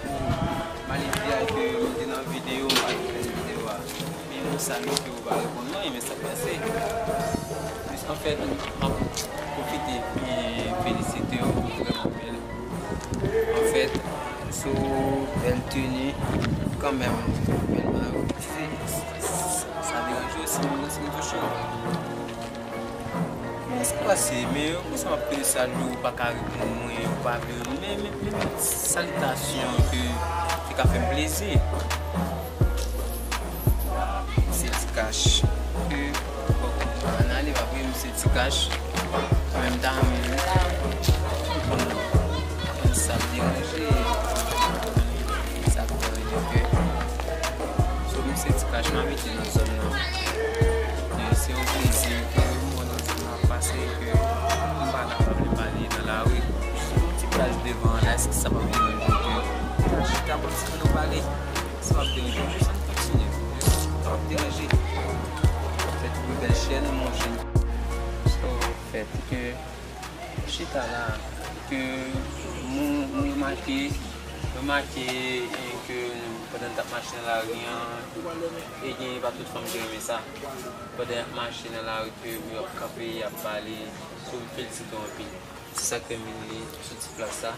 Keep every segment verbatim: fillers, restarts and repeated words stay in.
Pou malefya ke m te nan videyo, m pa t fè videyo a. Men yon salu ke ou pa reponn mwen, men sa pase. Plis anfèt, m ap pwofite byen felisite w, ou vrèman bèl. Anfèt, sou bèl teni, kanmenm, bèl mayo, se, sa deranje w si m, si m touche w. Men sa pase, men ou sa m ap pede salu, ou pa ka reponn mwen, ou pa vle, men, men, men salitasyon ke, ke ka fè m plezi. Se Ti Kach. Ke, bon, ann ale, pa vre, m se Ti Kach. Mwen, m ta renmen, m ta renmen konn, konn sa k deranje, sa k deranje ke. So, m se Ti Kach, m abite nan zòn nan. E se yon plezi ke m wè nan zòn nan ap pase, ke m pa kapab pale nan lari. Sou yon ti plaj devan an la, èske sa p ap deranje ke m ta chita pou m ti nou pale? Sa p ap deranje, jis ann kontinye. Jis sa p ap deranje. Fèt yon bèl chèn, monchè. So, fèt ke chita la, ke m, m remake, remake, e, ke pandan n t ap mache nan lari an, e gen pa tout fanm ki renmen sa. Pandan y ap mache nan lari, ke yo ap kanpe, y ap pale, so, m felisite w anpil. Se sa k fè m vin li sou ti plas sa.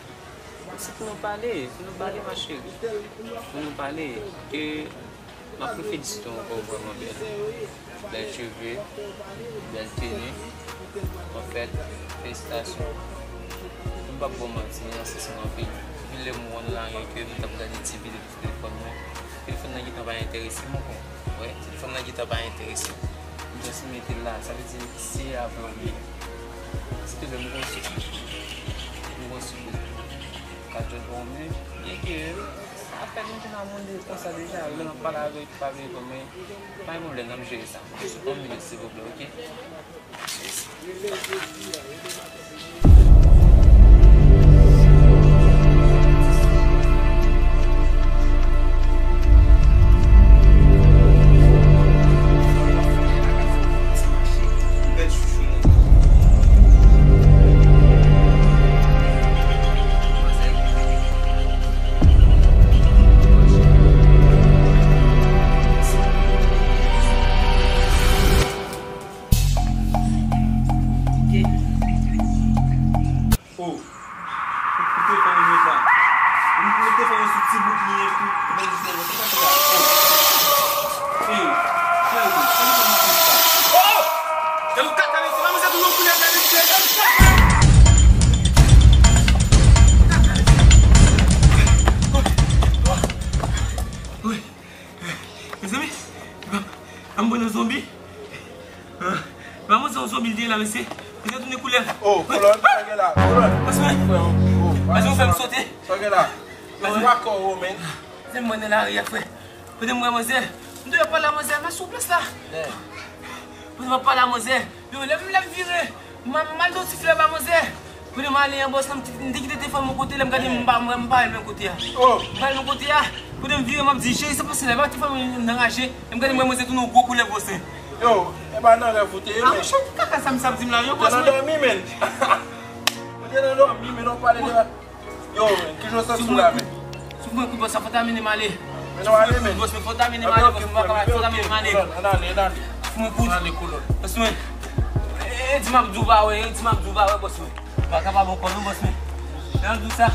Se pou nou pale, pou nou pale, ma chérie. Pou nou pale, ke m ap refelisite w ankò, ou vrèman bèl. Bèl cheve, bèl teni. Anfèt, felisitasyon. M p ap ba w manti, m nan sans anpil. Depi lè m wè w nan lari an, ke m t ap gade ti videyo sou telefòn mwen. Telefòn nan gentan pa enterese m ankò. Wè, telefòn nan gentan pa enterese m. M just mete l la, sa vle di se avè w li ye. Se te lè m gon sou, m gon sou ka jwenn bon men, byen ke sa fè nou te nan moun de konsa deja, lè m ap pale avè w, pa vle bon men, pa gen pwoblèm, n ap jere sa. Jis yon minit, silvouplè, oke? Oh. Pou, pou telefòn yo la. Pou, pou telefòn yo sou ti bout li ye pou, pou mwen jis mwen, se pa sa. Oh. Hey, frè, telefòn nan konsa. Oh! Gade yon kaka, mesye, mamanzè tou yon koulè, gade, mesye, gade yon kaka. Wi. Mezanmi, pa, pa m pran nan zonbi. Ah, pa m pran nan zonbi, li te la, mesye. Mesye tounen koulè. Oh, kolòn, sa gen la, kolòn. Pase mwen. Frè, oh, oh, pase mwen, fè m sote. Sa gen la. Pase mwen. Yo, pa kò, oh, men. Se mwen nan lari a, frè. Kote m wè manzè? M te pale a manzè, m sou plas la. Kote m ap pale a manzè? Yo, lè m, lè m vire, m, m al do ti flè ba manzè. Kote m ale an bòs la, m te, m te kite telefòn mwen kote, lè m gade m pa, m pa wè l menm kote a. Oh. M pa wè l menm kote a. Kote m vire, m ap di, cheri, sa pase la, ba telefòn mwen nan raje. Lè m gade m wè manzè tounen yon gwo koulè bòs. Yo, e pa nan rèv ou te ye, men. Ah, monchè, ki kaka sa misye ap di m la, yo, bòs mwen. Ou te nan dòmi, men. Ou te nan dòmi, men, ou pale de Yo, men, ki jan w santi w la, men? Si w pran kout bòs la, fò w ta mennen m ale. Men nou ale, men. Bòs, men fò w ta mennen m ale, bòs, mwen pa ka, fò w ta mennen m ale. Ann ale, ann ale. Fò mwen kout. Ann ale, kolòn. Bòs mwen. E, e, di m ap di w pa wè, e, di m ap di w pa wè, bòs mwen. M pa kapab ankò non, bòs mwen. Lè m di w sa.